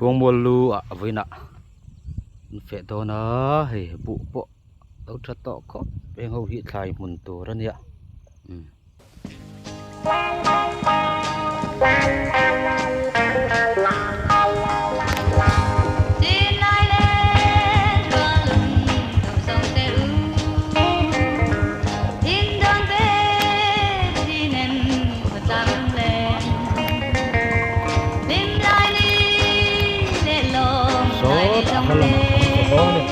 Khuangmual lu ah vawiinah an feh dawn a hei buh pawh lo tha tawh khawp heng ho hi thlai hmun tur a nia umm. Sawtah hma lamah kan hmu dawn a ni.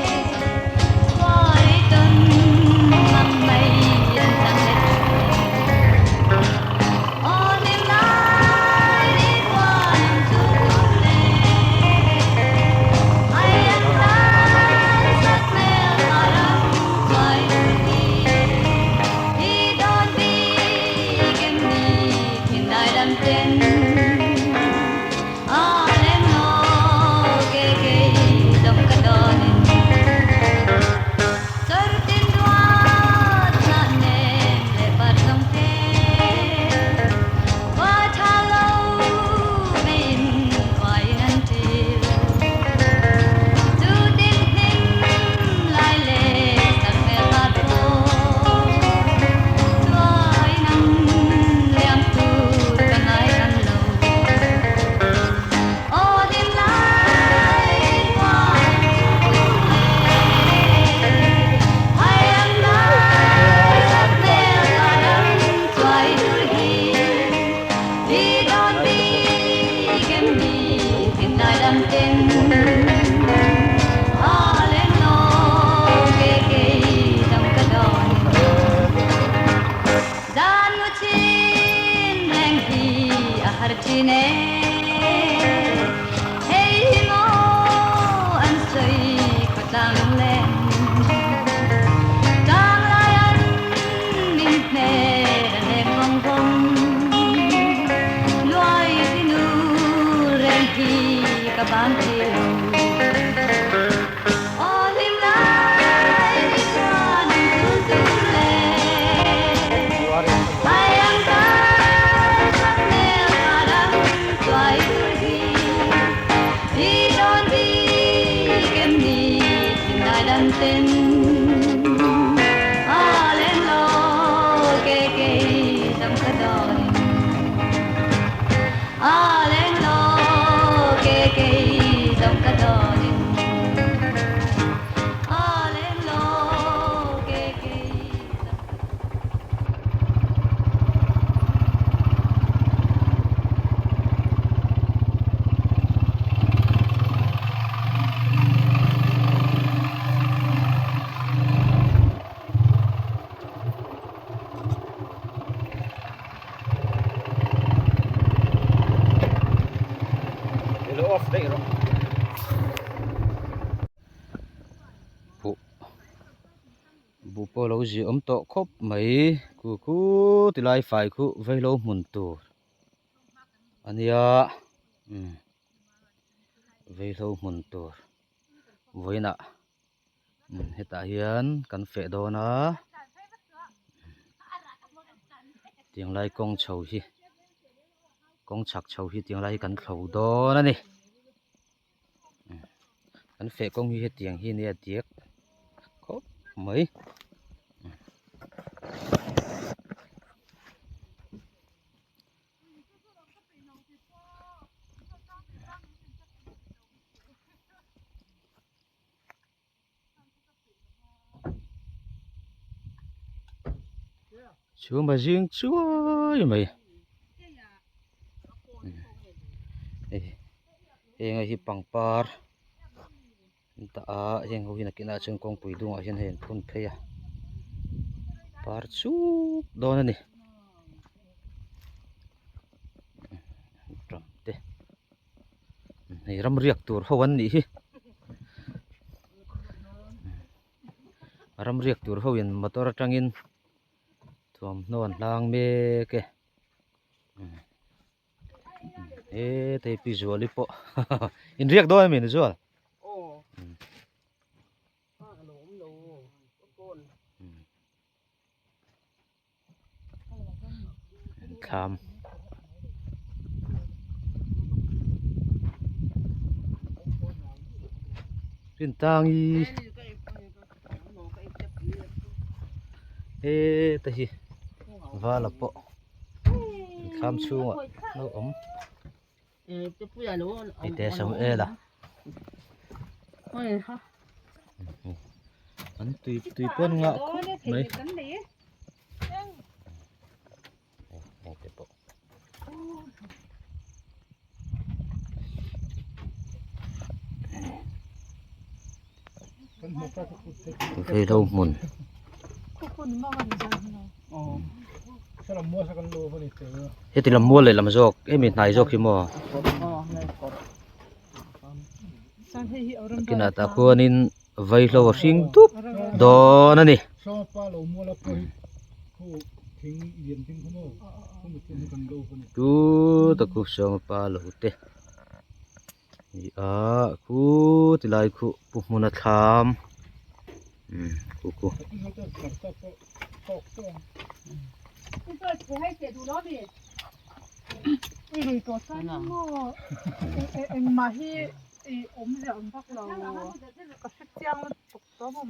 Buh pawh lo zih awm tawh khawp mai khu khu ti lai fai khu vaihlo hmun tur a nia umm vaihlo hmun tur vawiinah hetah hian kan feh dawn a tiang lai kawng chho hi kawng chhak chho hi tiang lai hi kan thlo dawn a ni. Kan feh kawng hi hetiang hi nia diak khawp mai. Chhum a zing chuai mai heng hi pangpar an tah a heng ho hi nakinah chuan kawngpui dungah hian hei an phun phei a par chuk dawn a ni te hei ram riak tur ho an nih hi ram riak tur ho in motor atangin thuamhnaw an hlang mek e he pi zuali pawh in riak dawn ami ni zual thlam. Rintangi heta hi vala pawh thlam chhungah lo awm hei Samuela an tui tui pawn ngah khawp mai. Hei te pawh. Vaihlo hmun. Heti lam mual leh lam zawk hemi hnai zawk hi maw. Kinah tah khuanin vaihlo a hring dup dawn a ni. Chu ta khu sawma pa lo te ni a khu ti lai khu pu hmuna thlam umm khu khu.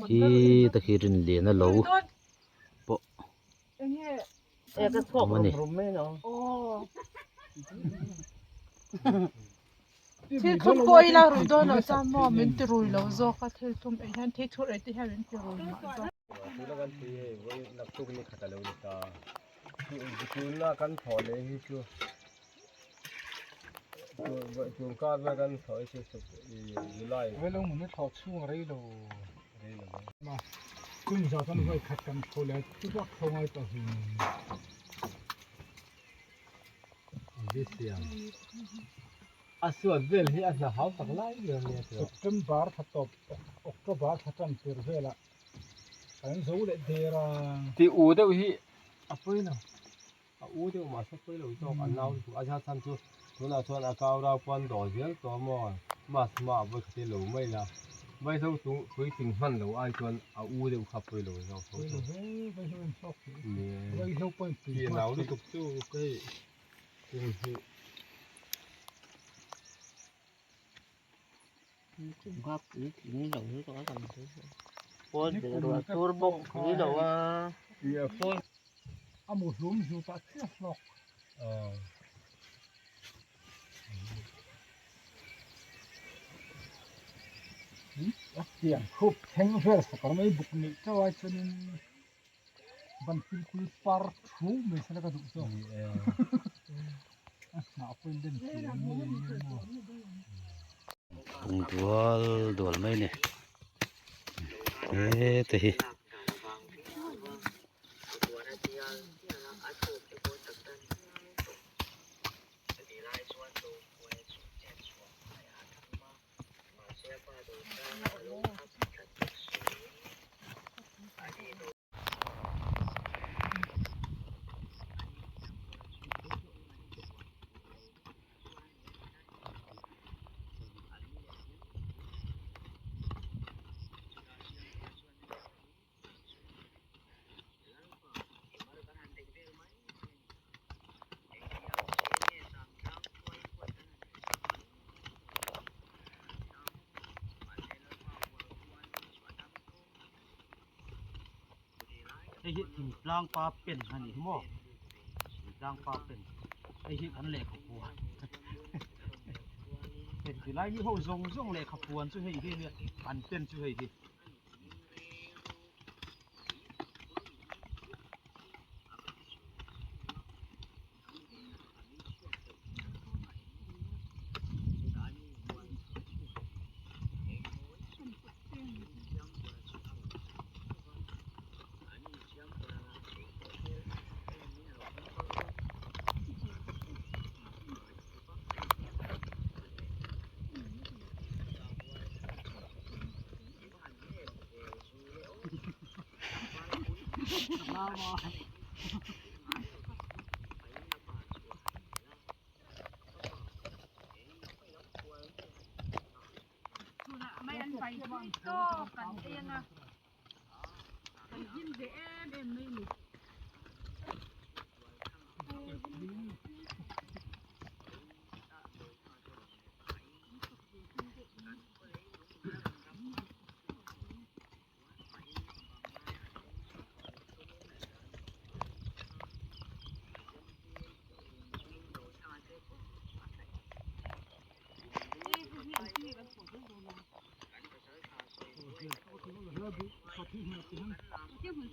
Khi ta khi rinlian a lo pawh awm a ni. Thil thum pawh ila rui dawn loh chuan maw min ti rui lo zawk a thil thum ei hian thil thur ei te hian min ti rui mah zawk. Tuna kan tui hei vawi naktuk ni khat a lo ni ta. Tuna kan thawh leh hi chu tun kar na kan thawh hi chu July. Vawi lo hmun hi thawh chhung a rei lo. Rei lo. Kum za chuan vawi khat kan thaw leh chu bak thaw ngai tawh hlei nen. A suat vel hi a hna hau tak lai ber a nia tiraw. September thla tawp October thla tan tir velah kan zo leh der a. Ti u deuh hi a pawi lo, a u deuh mahse pawi lo zawk a nau lutuk a chhan chu tunah chuan a kau rau pawn dawh zel tawh maw mas hma a vawi khat i lo mai la vaihlo chung puitling hman lo ai chuan a u deuh kha pawi lo zawk tho Pawi lo ve vaihlo in hlawk vaihlo pawh in tui nau lutuk chu hei kum hnih. A mu hlum zut ah chiah hlawk. A tiang khup thleng vel sakawr mai buk neih chauh ai chuanin ban pilpui par thu mai sela ka duh zawk a hnah pawh in den thei ang nge nge maw. Pung dual dual mai a ni hete hi. Hei hi thingtlang pa pen a ni hi maw thingtlang pa pen hei hi kan lehkha puan hei tilai mi ho zawng zawng lehkha puan chu hei hi a nia an pen chu hei hi. An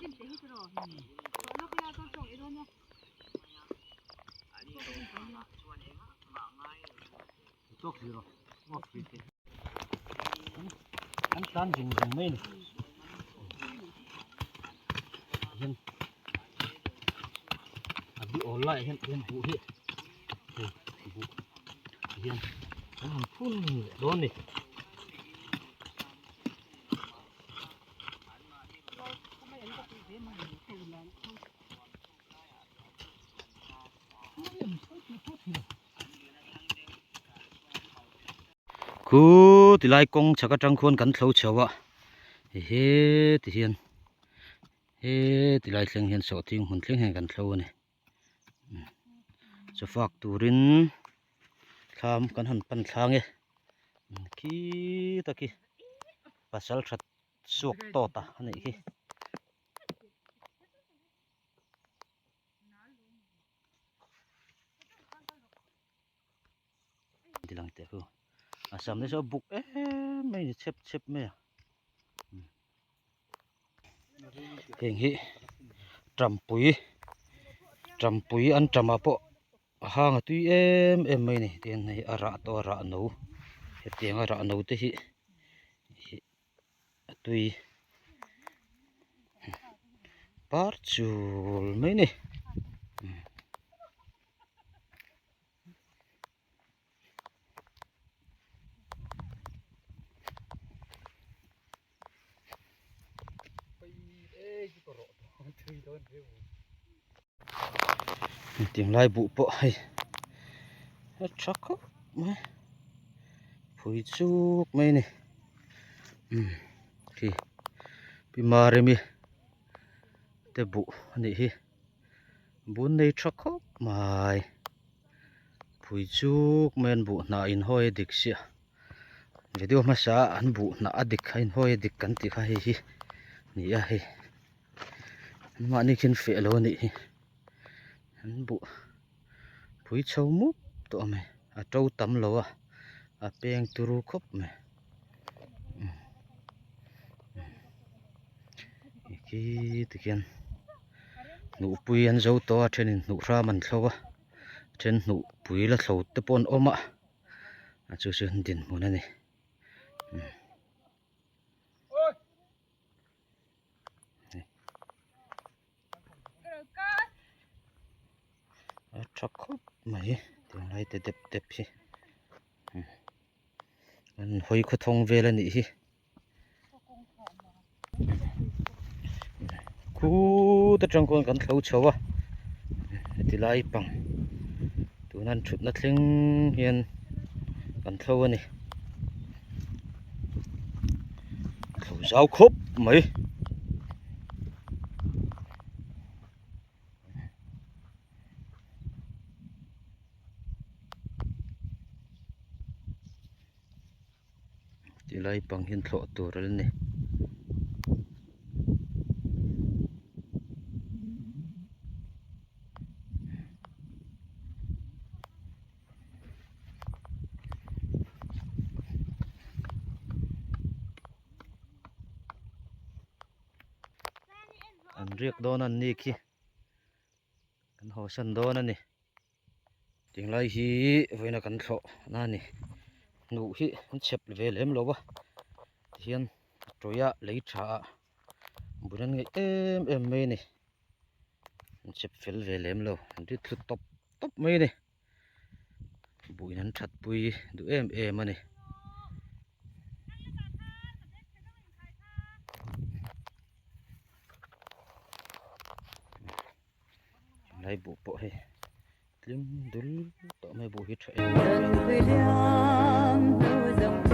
tlan zung zung mai a ni hian a bi awl laiah hian hian buh hi hei buh hian an han phun leh dawn a ni. Khu tilai kawng chhak atang khuan kan thlo chho a he ti hian he tilai thleng hian sawhthing hmun thleng hian kan thlo a ni chawfak turin thlam kan han pan thlang e khi taki pasal that suak tawt a a nih hi. Ti lang teh khu a sam te saw buk em mai a ni chhep chhep mai a heng hi tampui tampui an tam ah pawh a hang a tui em em mai a ni tihian hei a rah tawh a rah no hetiang a rah no te hi a tui par chul mai a ni. Hetiang lai buh pawh hei a tha khawp mai phui chuk mai a ni umm khi pi Maremi te buh a nih hi. Bun nei tha khawp mai phui chuk mai an buh hnah inhawi a dik sia video hmasa a an buh hnah a dik a inhawi a dik kan tih kha hei hi ni a hei an mahni khi an feh lo a nih hi an buh phui chho mup tawh a mai a to tam lo a a peng turu khawp mai khi tikhian hnuhpui an zo tawh a thenin hnuh hram an thlo a then hnuhpui la thlo te pawh an awm a a chu chu an dinhmun a ni. A tha khawp mai tunlai te dep dep hi an hawi khawthawng vel a nih hi khut atang khuan kan thlo chho a heti lai pang tuna an thutna thleng hian kan thlo a ni thlo zau khawp mai. Tilai pang hian thlawh tur a la ni. An riak dawn an ni khi kan haw san dawn a ni. Tinglai hi vawiina kan thlawh na a ni hnuh hi an chhep ve lem lo a tihian a tawih a lei tha ah bul an ngaih em em mai a ni an chhep fel ve lem lo an rit thlu tawp tawp mai a ni buhin an that pui duh em em a ni. Lai buh pawh hei tling dul tawh mai buh hi tha em em.